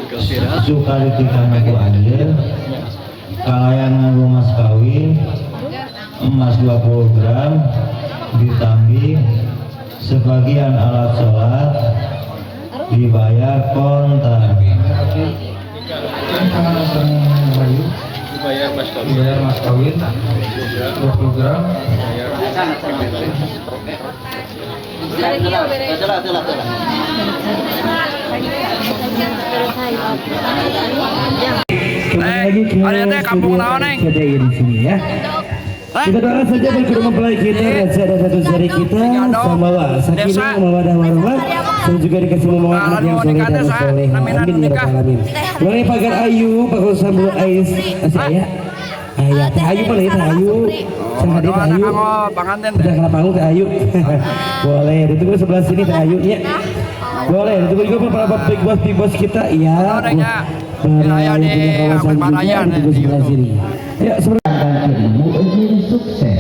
Suka ditikah ku anjeun kalayan nganggo mas kawin emas 20 gram ditambih sebagian alat sholat dibayar kontan. Dibayar mas kawin. Dibayar mas kawin 20 gram. Kembali lagi ke kampung studio naon, Neng? RCTI di sini ya. Kita doakan saja bagi kedua mempelai kita, Reza dan satu jari kita, sama sakinah, mawadah warahmah, dan juga dikasih momongan anak yang soleh dan soleh. Amin ya rabbal alamin. Mulai pagar Ayu, Pak Sambul Ais, saya. Ayah, Teh Ayu mana ya Teh Ayu? Sama dia Teh Ayu. Udah kena panggung Teh Ayu. Boleh, ditunggu sebelah sini Teh Ayu ya. Boleh, ditunggu juga para big boss kita ya. Para yang punya kawasan juga ditunggu sebelah sini. Ya, sebelah sukses.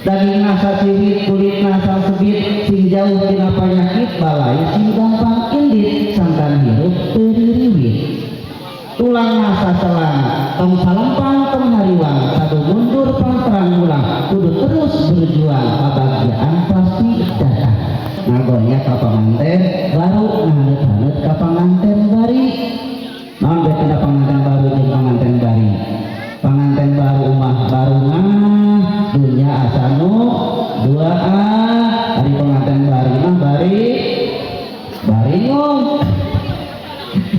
Daging nasa ciwit, kulit nasa sebit, sing jauh tina panyakit, balai sing gampang indit, sangkan hirup teu ririwit. Tulang nasa selang, tong salempang tong hariwang, sadu mundur pangterang ulang, kudu terus berjuang, kebahagiaan pasti datang. Nagonya ka panganten baru, ngahaneut-haneut ka panganten bari. Naon bedana panganten baru jeung panganten bari? Panganten baru mah baru mah dunya asa nu dua a, ari panganten bari mah bari baringung.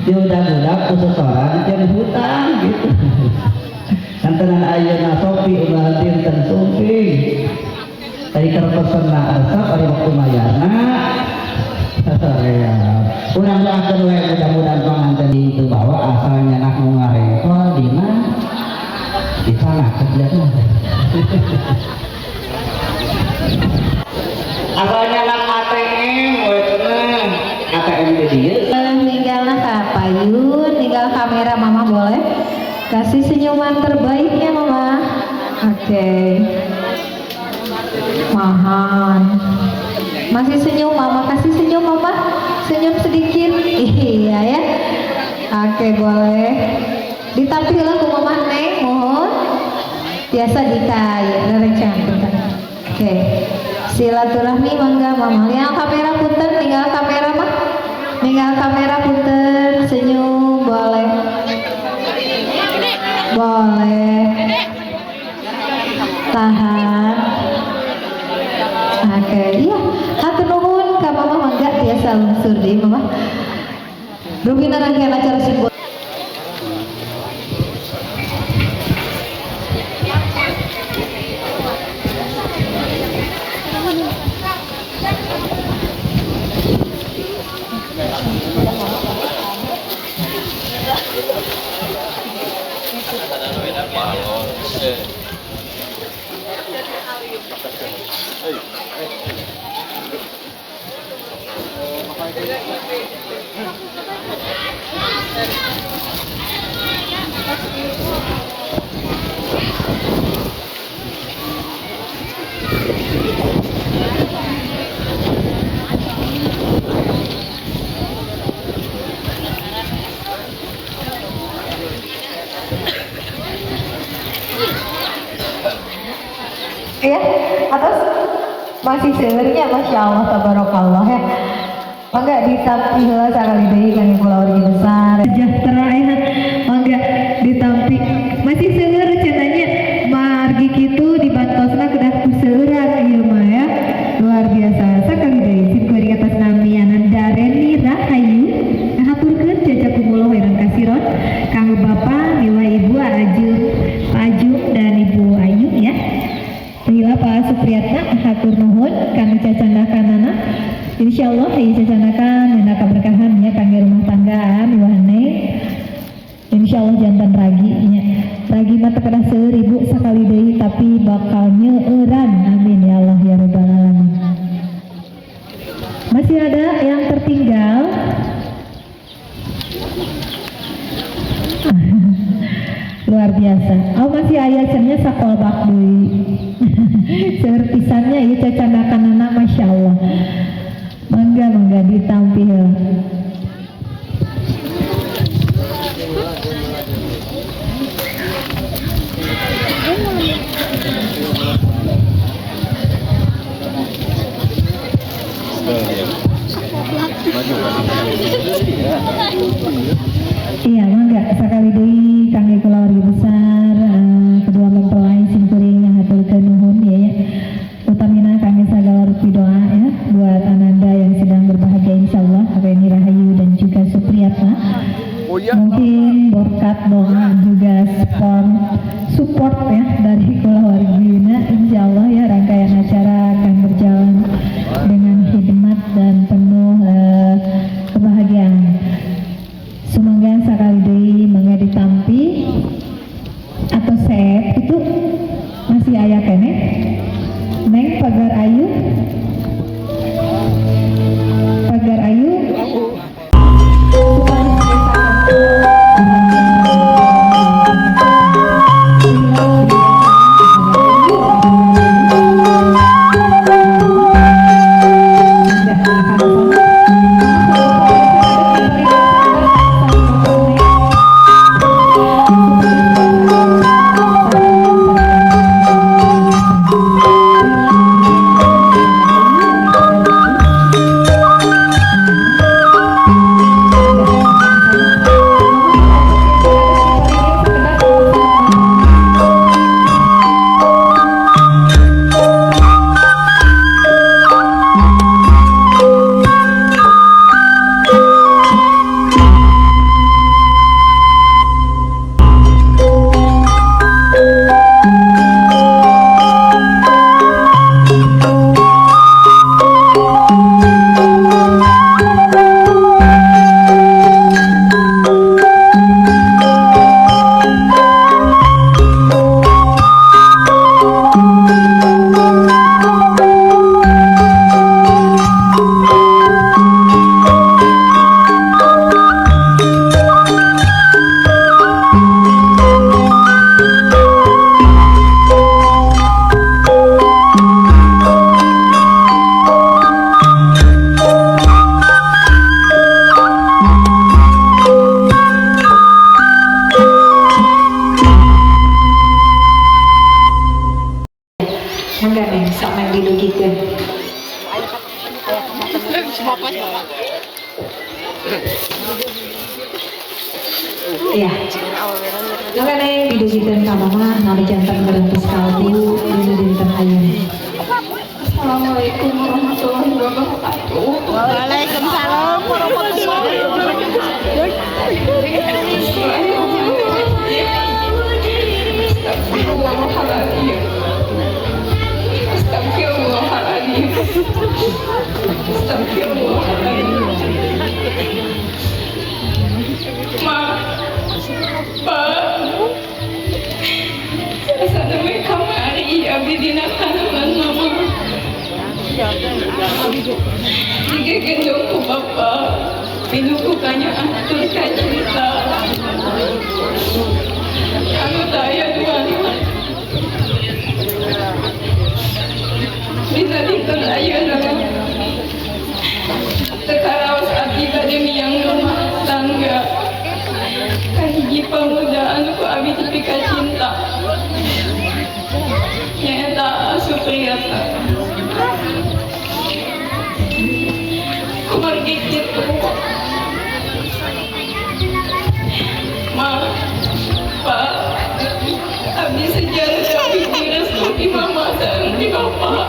Diudag-udag ku setoran jeung hutang gitu. Kantenan ayeuna sopi unggal dinten sumping. Ari keur pesenna resep ari waktu mayarna. Urang doakeun we mudah-mudahan panganten itu bawa asalnya nak nu ngarengkol dina di sana kerjanya. Asalnya nak ATM we cenah. ATM di dieu. Ninggalna ka payun, ninggal kamera mama boleh. Kasih senyuman terbaiknya mama. Oke. Mahan. Masih senyum mama, kasih senyum mama. Senyum sedikit. Iya ya. Oke, boleh. Ditampilkan ku mama Neng, mohon. Biasa dikaya, rere cantik. Oke. Silaturahmi mangga mama. Yang kamera punten, tinggal kamera mah. Tinggal kamera punten, senyum boleh. Boleh. Tahan. Oke, iya. Hatur nuhun ka mama mangga biasa lungsur deui mama. Rupina rangkaian acara simbol. Ya, atas masih sebenarnya Masya Allah tabarakallah ya. Mangga ditampi heula sakali deui kangge kulawargi besar sejahtera ya. Mangga ditampi masih seueur cenanya margi kitu dibantosna kedah ku seueuran ieu mah ya. Luar biasa sakali deui sim kuring atas nami Ananda Reni Rahayu ngahaturkeun jazakumullah khairan kasiron kanggo Bapak miwah Ibu Ajung Pak Ajung dan Ibu Ayu ya. Bila Pak Supriyatna hatur nuhun kanggo cacandakanana. Insyaallah ieu cacandakan dina kaberkahan nya kangge rumah tangga miwah Neng. Insyaallah jantan ragi nya. Ragi mah teu kedah seueur ibu sakali deui tapi bakal nyeueuran. Amin ya Allah ya rabbal alamin. Masih ada yang tertinggal? Luar biasa. Oh masih aya cennya sakolbak deui. Seueur pisannya ieu cacandakanana Masya Allah. Mangga mangga ditampil. Iya, mangga sakali deui kangge keluarga besar kedua mempelai simkuring ngahaturkeun nuhun ya ya. Utamina kangge sagala rupi doa ya buat ananda yang sedang berbahagia, insyaallah Reni Rahayu dan juga Supriyatna. Mungkin berkat doa juga support support ya dari keluarga, insyaallah ya rangkaian acara akan berjalan dengan khidmat dan penuh kebahagiaan. Sumangga sakali deui, mangga ditampi atau set itu masih aya keneh, Neng Pagar Ayu, Pagar Ayu. Mangga, Neng, sok nang didugikeun. Iya. Mangga, Neng, didugikeun ka Mama nawi janten berentus kalbu dina dinten ayeuna. Assalamualaikum warahmatullahi wabarakatuh. Waalaikumsalam warahmatullahi wabarakatuh. Astagfirullahaladzim. Astagfirullahaladzim. Astagfirullahaladzim. Ma, Pa, sademi kamari abdi dina kandungan mama. Digegendong ku bapa, pinuh ku kanyaah tur kacinta. Anu teu aya duana. Dina dinten ayeuna teu karaos abdi bade miang rumah tangga ka hiji pamuda anu ku abdi dipikacinta, nyaeta Supriyatna. Kumargi kitu, Ma, Pa, abdi sejarah abdi direstu ti mama sareng ti bapa.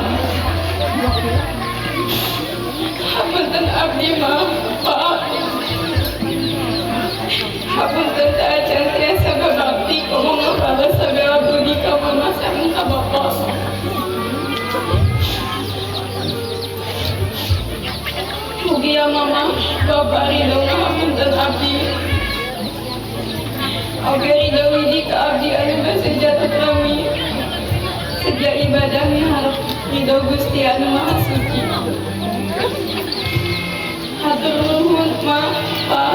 Hapunten abdi, Ma, Pa. Hapunten teu acan tiasa babakti komo ngabales sagala budi ka mama sareng ka bapa. Mugia mama, bapa ridho ngahapunten abdi. Oge ridho widi ka abdi anu baseja rami. Seja ibadah miharep ridho Gusti anu Maha Suci. Hatur nuhun, Ma, Pa.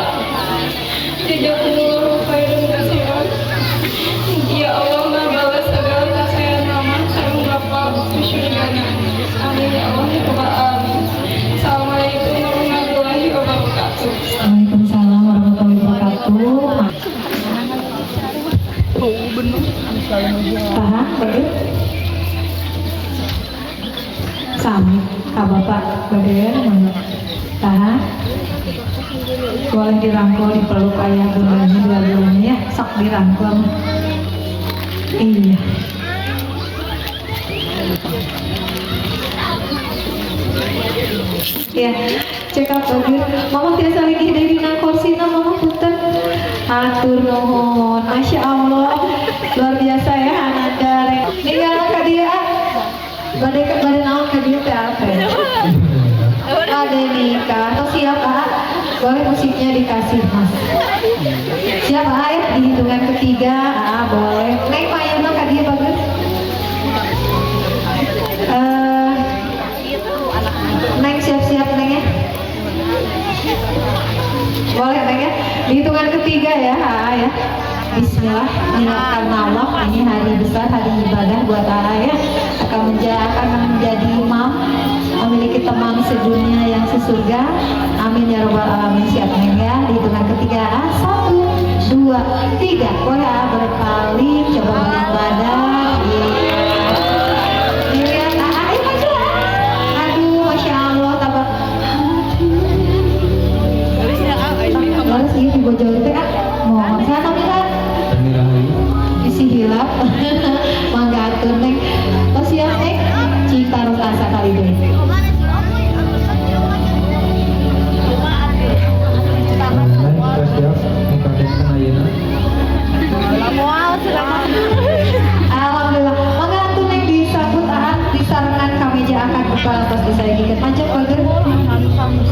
Jazakumullahu khairan katsiran. Mugia Allah ngabales segala kasaean mama sareng bapa di surgana. Amin ya Allah ya Rabbal alamin. Assalamualaikum warahmatullahi wabarakatuh. Waalaikumsalam warahmatullahi wabarakatuh. Tahan, Bager. Sami, ka Bapak Bager, mangga. Tahan. Boleh dirangkul, dipeluk ayah bundanya dua-duanya ya, sok dirangkul. Iya. Ya, cekap Bager. Mama tiasa lagi dari dina kursina, Mama punten. Hatur nuhun. Masya Allah, luar biasa ya Ananda. Ninggal ka dieu ah. Bade bade naon ka dieu teh apa? Bade nikah. Atau siap ah? Boleh musiknya dikasih Mas. Siap ah ya, di hitungan ketiga ah boleh. Neng payuna ka dieu bagus. Neng siap-siap Neng ya. Boleh Neng ya. Di hitungan ketiga ya, ah ya. Bismillah, karena Allah ini hari besar, hari ibadah buat Aa ya. Akan menjadi imam, memiliki teman sedunia yang sesurga. Amin ya robbal alamin. Siap Neng ya. Di hitungan ketiga, ah. 1, 2, 3. Boleh ah, berpaling, coba balik badan. Iya. Dilihat ah, ayo maju ah. Aduh, masya Allah, tambah. Lalu sih di bojol teh ah. Mohon saya sambil isi hilap. Mangga atur Neng. Oh siap Neng. Cita rasa kali deh. Alhamdulillah. Mangga atuh Neng disambut ah disarengan kameja akan kepala tos disayangikeun. Maju Bager.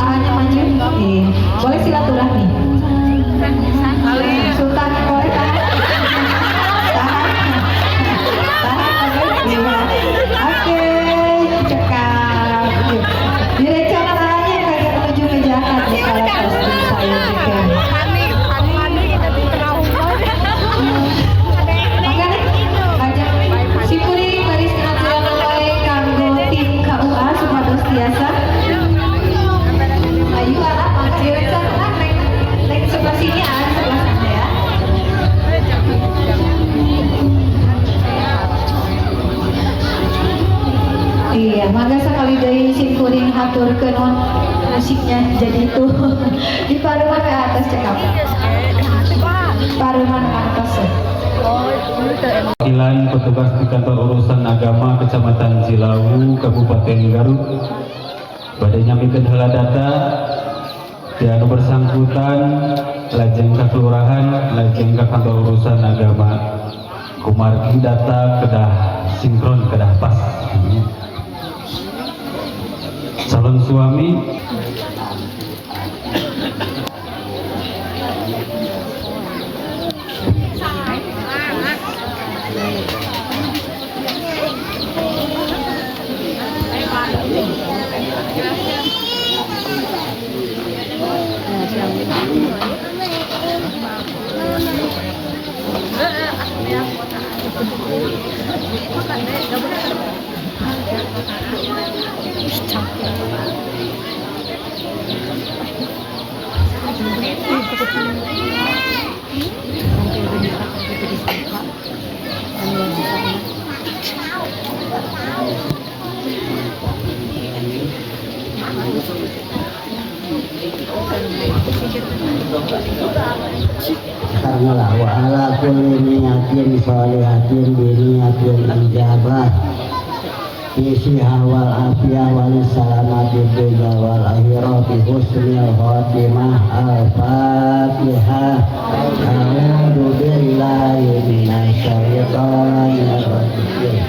Aanya maju. Iya. Boleh silaturahmi. Sultan boleh tahan. Tahan. Tahan. Oke, cekap. Direncana aja kayak menuju meja akan kepala tos disayangikeun. Syukuri baris ngaturan wae kanggo tim KUA supados tiasa. Ayu ah, mangga direncana neng neng sebelah sini ah, sebelah sana ya. Iya, mangga sekali deui simkuring haturkeun musiknya jadi itu di paruman ke atas cekap. Paruman ke atas. Perwakilan petugas di kantor urusan agama Kecamatan Cilawu, Kabupaten Garut, bade nyamikeun heula data di anu bersangkutan lajeng ka kelurahan, lajeng ka kantor urusan agama. Kumargi data kedah sinkron, kedah pas. Calon suami karena wa ala kulli niyatin sholihatin bi niyatin ijabah isi awal afiyah wal salamati dunya wal akhirah bi husnil khatimah. Al-Fatihah. A'udzu billahi minasyaitonir rajim.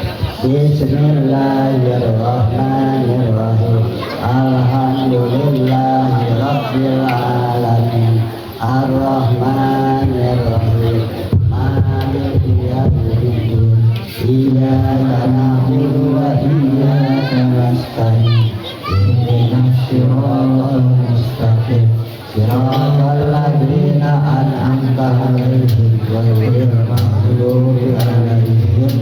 Bismillahirrahmanirrahim. Alhamdulillahi rabbil alamin. Ar-Rahmanir-Rahim. Maliki yaumiddin. Iyyaka na'budu wa iyyaka nasta'in. Ihdinas siratal mustaqim. Siratal ladzina an'amta 'alaihim ghairil maghdubi 'alaihim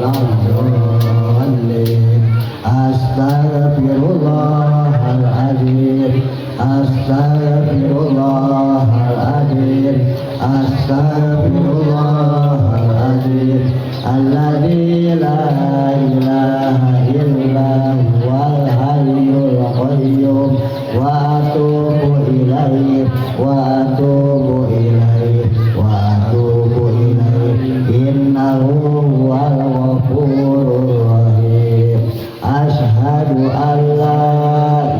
waladdallin. Astaghfirullahaladzim. Astaghfirullahaladzim. Astaghfirullahaladzim. azim alladzi la ilaha illa huwal hayyul qayyum wa atubu ilaihi wa atubu ilaihi wa atubu ilaihi innahu huwal ghafurur rahim. Asyhadu an la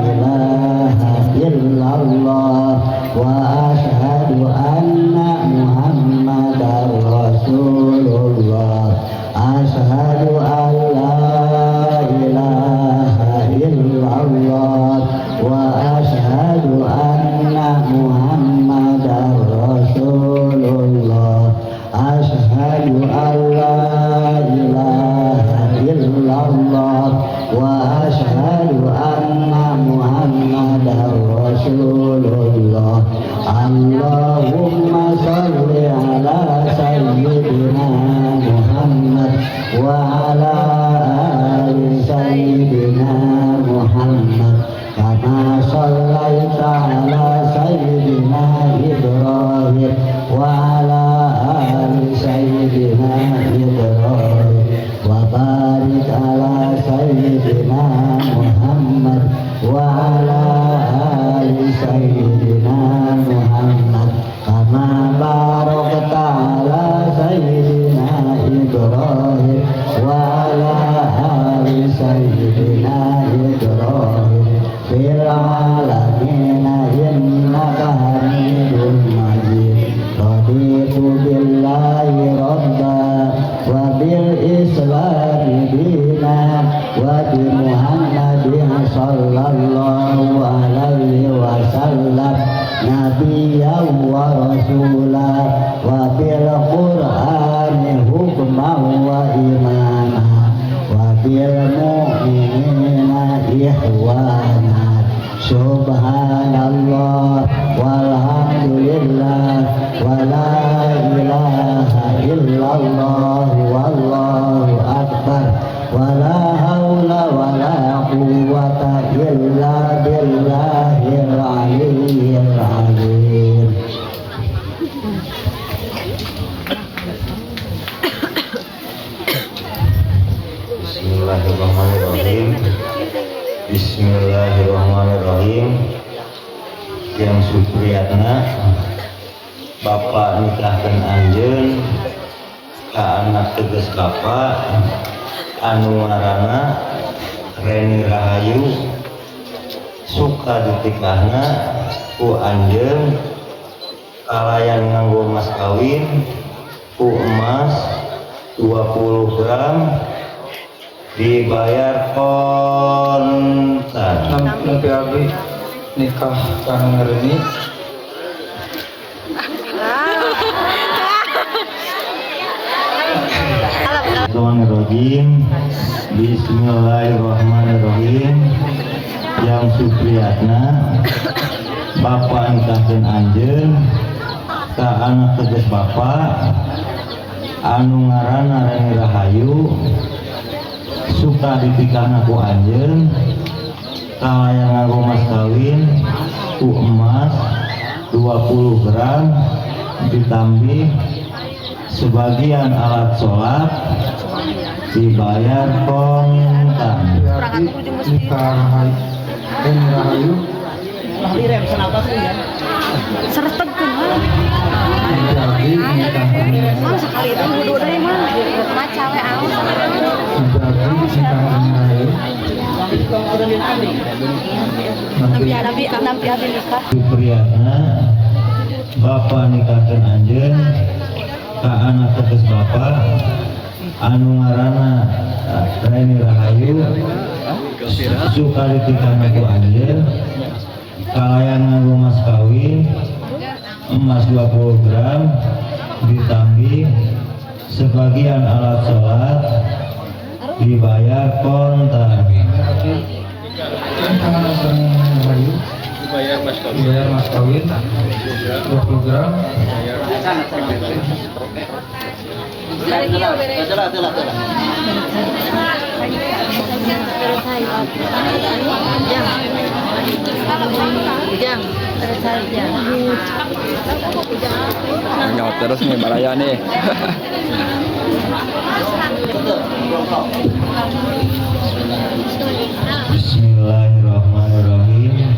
ilaha illallah wa asyhadu anna Muhammadar Rasulullah. Asyhadu an la ilaha illallah wa asyhadu anna Muhammadar Rasulullah. Asyhadu an la ilaha illallah wa asyhadu anna Muhammadar Rasulullah. Allahumma shalli ala sayyidina Muhammad wa ala ali sayyidina Muhammad kama shallaita ala sayyidina Ibrahim wa ala ali sayyidina Ibrahim wa barik ala sayyidina Muhammad wa ala ali sayyidina Muhammad kama barakta ala sayyidina Ibrahim wa ala ali sayyidina Ibrahim fil alamin innaka hamidum majid. Raditu billahi rabba wa bil islami dina wa bi Muhammadin sallallahu alaihi wasallam nabiyyan wa rasula wa bil qur'ani hukman wa imama wa bil mu'minina ikhwana. Subhanallah walhamdulillah wa la ilaha illallah wallahu akbar wa la haula wa la quwwata illa billahil aliyyil azim. Bismillahirrahmanirrahim. Bismillahirrahmanirrahim. Yang Supriyatna, bapak nikahkan anjeun ka anak teges bapak anu ngaranna Reni Rahayu, suka ditikahna ku anjeun kalayan nganggo mas kawin ku emas 20 gram dibayar kontan. Nanti abi nikah kang Reni. Bismillahirrahmanirrahim. Bismillahirrahmanirrahim. Yang Supriyatna, bapak nikahkeun anjeun ka anak teges bapak anu ngaranna Reni Rahayu, suka ditikahna ku anjeun kalayan nganggo mas kawin ku emas 20 gram ditambih sebagian alat sholat dibayar kontan. Nikah Reni Rahayu. Supriyatna, bapak nikahkeun anjeun ka anak teges bapak anu ngaranna Reni Rahayu, suka ditikahna ku anjeun kalayan nganggo mas kawin emas 20 gram ditambih sebagian alat sholat dibayar kontan. Dibayar mas kawin 20 gram. Nyaut terus nih baraya nih. Bismillahirrahmanirrahim.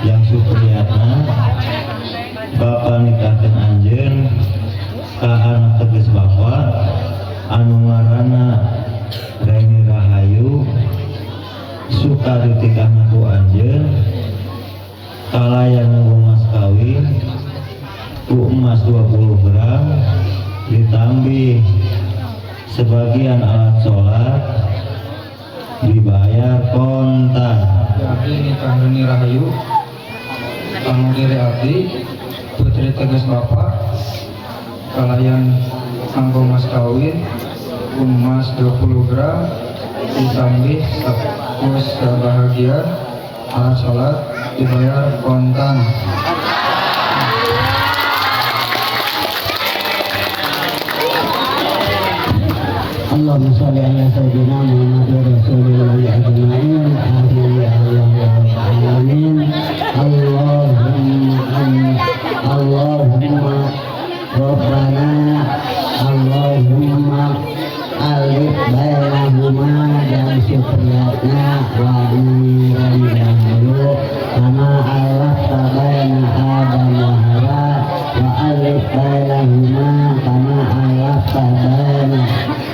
Yang Supriyatna, Bapak nikahkeun anjeun ka anak teges Bapak anu ngaranna Reni Rahayu, suka ditikahna ku anjeun kalayan nganggo mas kawin ku emas 20 gram ditambih sebagian alat sholat, dibayar kontan. Abdi nikah Reni Rahayu kanggo diri abdi, putri teges Bapak, kalayan anggo mas kawin emas 20 gram ditambih sakus sebahagian alat sholat, dibayar kontan. Allahumma sholli ala sayyidina Muhammad wa rasulillah ajma'in. Amin ya Allah ya rabbal alamin. Allahumma amin. Allahumma rabbana Allahumma alif bainahuma dan Supriyatna wa Reni Rahayu kama alafta baina Adam wa Hawa wa alif bainahuma kama alafta baina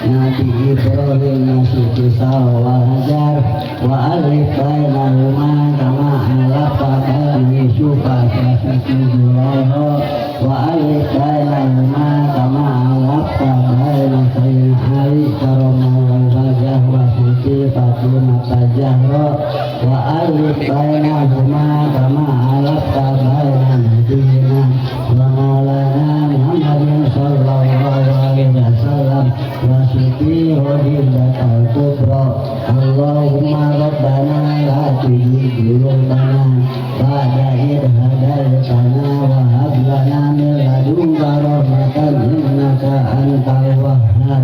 Nabi Ibrahim wa Siti Sarah wa Hajar wa alif bainahuma kama alafta baina Yusuf wa Siti Zulaikha wa alif bainahuma kama alafta baina Sayyidina Ali karamallahu wajhahu wa Siti Fatimah Zahra wa alif bainahuma kama alafta baina nabiyina wa maulana Muhammadin sallallahu alaihi wasallam wa Siti Khadijatul Kubra. Allahumma rabbana la tuzigh qulubana ba'da idh hadaitana wa hab lana min ladunka rahmatan innaka antal wahhab.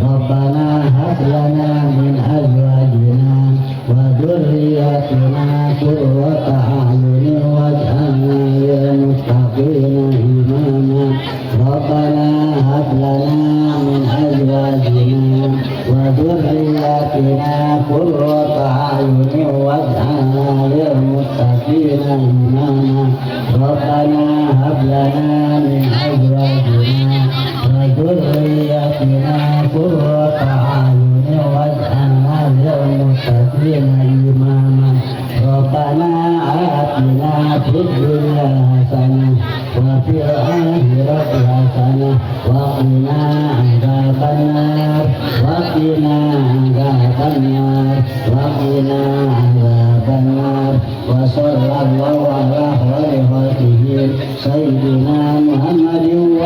Rabbana hab lana min azwajina wa dhurriyyatina qurrata a'yunin waj'alna lil muttaqina imama. Rabbana hab lana min azwajina wa dhurriyyatina qurrata a'yunin waj'alna lil muttaqina imama. Rabbana hab lana min azwajina wa dhurriyyatina qurrata a'yunin waj'alna lil muttaqina imama. Rabbana atina fid dunya hasanah wa fil akhirati hasanah wa qina adzabannar wa qina adzabannar wa qina adzabannar. Wa sallallahu ala khairi khalqihi sayyidina Muhammadin.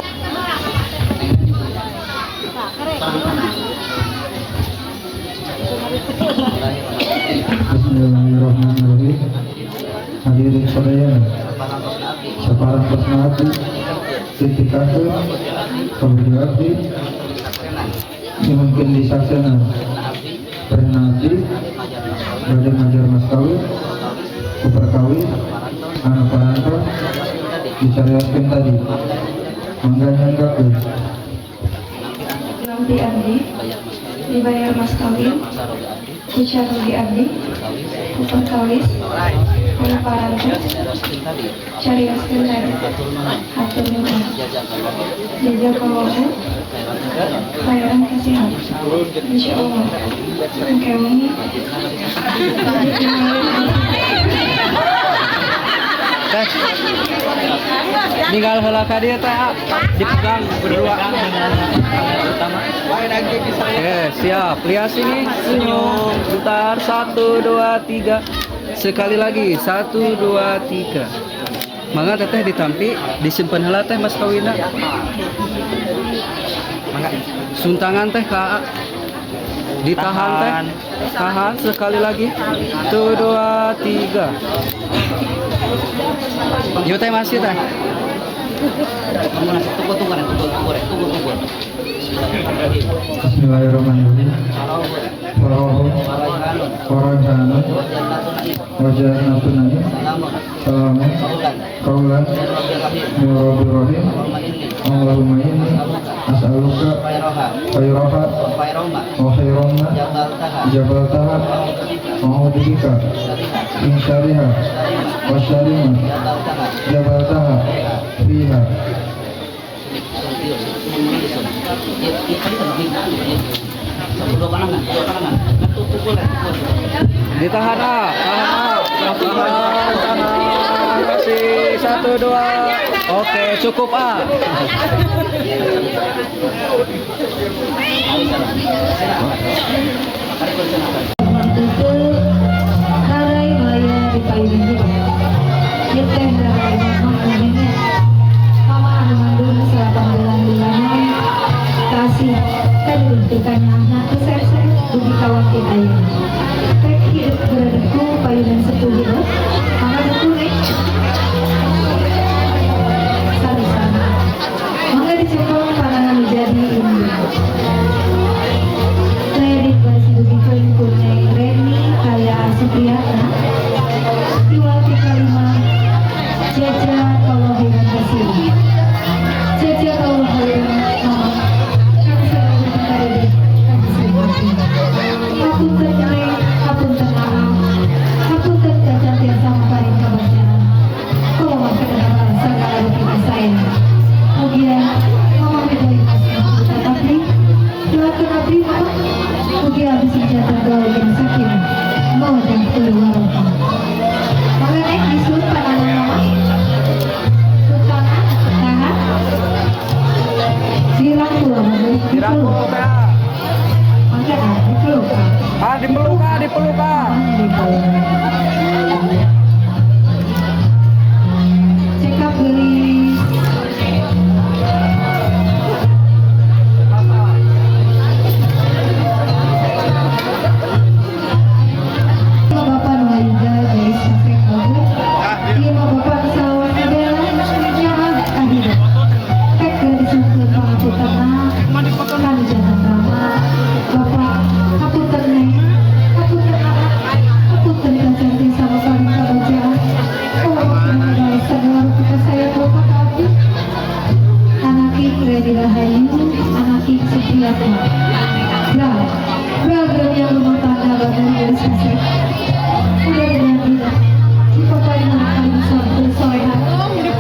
Bismillahirrahmanirrahim. Hadirin sadayana, saparan pesna abdi ditikakeun kabudi abdi nyuhunkeun disaksena Rena abdi bade ngajar mas kawin ku perkawin anu parantos dicarioskeun tadi, mangga nyanggakeun. Nanti abdi dibayar mas kawin ku carugi abdi ku perkawis anu parantos carioskeun tadi. Hatur nuhun. Jazakallahu khairan kasihan. Insyaallah. Engke wengi. Teh. Ninggal heula ka dieu teh, dipegang berdua. Oke, siap. Lihat sini, senyum. Bentar, 1 2 3. Sekali lagi, 1 2 3. Mangga teteh ditampi, disimpen heula teh mas kawinna. Mangga. Suntangan teh ka ditahan teh. Tahan sekali lagi. 1 2 3. Yo teh masih teh. Tunggu. Bismillahirrahmanirrahim. Farahun Farahanu Wajah Natunani Salamun Kaulan Murabirrahim. Allahumma inni as'aluka khairaha wa khairama jabaltaha wa a'udzubika min syarriha wa syarri ma jabaltaha fiha. Ditahan ah, tahan, tahan, kasih 1 2, oke cukup ah. Kasih kan anak saya dugi kawakti ayeuna. Rek hidup beradeku payunan sepuh hidup, maka deku nek sami-sami. Mangga dicekong panangan jadi ini. Kredit basi dugikeun ku Neng Reni Kaya Supriyatna. Iwal ti kalima jaja kalahiran kasih. Jaja kalahiran mama. Hapunten neng, hapunten aam, hapunten cacat yang sama paling kebacaran. Kau makan dalam segala rupi saya. Mugia, mama medali kasih kita abdi, doakan abdi mama. Mugia abdi senjata keluarga sakinah, mawaddah warahmah. Maka nek disuruh panangan mama, tangan, tangan, dirangkul, dirangkul. Ah, dipeluk ah, dipeluk ah. Cekap beli. Bapak Nuhayuga guys, sampai kabur. Iya bapak sawah bela nyaman ahirat. Pek dari sumber pangapunten kan jangan rama. Bapak hapunten neng, hapunten anak, hapunten kacanti sama saling kabacaan. Oh, segala rupa saya bapak abdi. Anaki Redi Rahayu, anaki Supriyatna. Nah, programnya rumah tangga badan garis kasih. Udah dengan tidak, dipapari anak sampai soleha.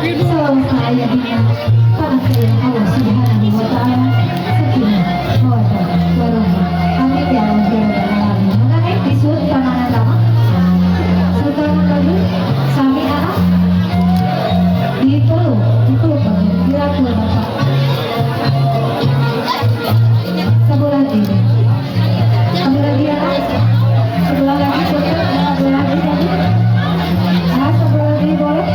Selalu saya dina, tanah kaya Allah Subhanahu wa Ta'ala. Sakinah, mawaddah, warahmah. Amin ya Allah ya Rabbal alamin. Maka nek disuun panangan lama, sultanan lagi, sami anak, dipeluk, dipeluk bagian, dirangkul bapak. Sebelah lagi, sebelah lagi anak, sebelah lagi sultan, sebelah lagi tadi, ah sebelah lagi boleh.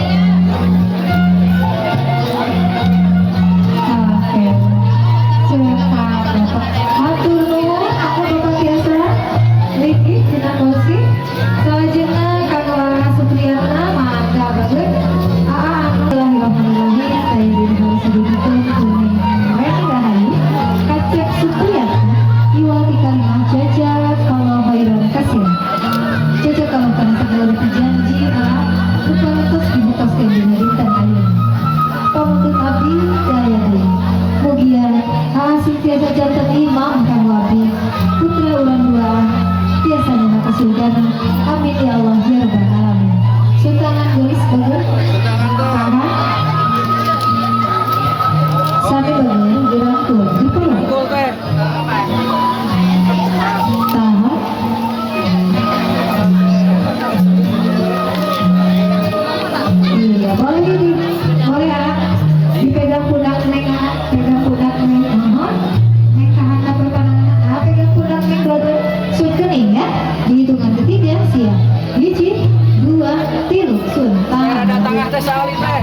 Oke, cekap bapak. Atur nuhun, aku bapak biasa. Riki dina kursi. Salajengna kanggo Supriyatna mangga bagus. Aa Bismillahirrahmanirrahim. Saya diri harus didukung kuning Reni Rahayu, Kacep Supriyatna, Iwal ti kalima jaja kalau khairan kasih. Jaja kalau kana segala rupi janji aa rupa tos dibukoskeun dina dinten ayeuna. Pamuntun abdi daya deui. Mugia aa sing tiasa janten imam kanggo abdi, putra urang dua tiasa nyana ka surgana. Amin ya Allah ya Rabbal alamin. Sultanan gelis bagus. Tahan. Sami bagus dirangkul, dipeluk. Tahan. Iya, boleh di, boleh ya. Dipegang pundak neng, pegang pundak neng, mohon. Neng tahan perpanangan, ah, pegang pundak neng brother. Sun kening ya. Di hitungan ketiga siap. 1, 2, 3, sun. Tahan. Ada tangah teh saali teh.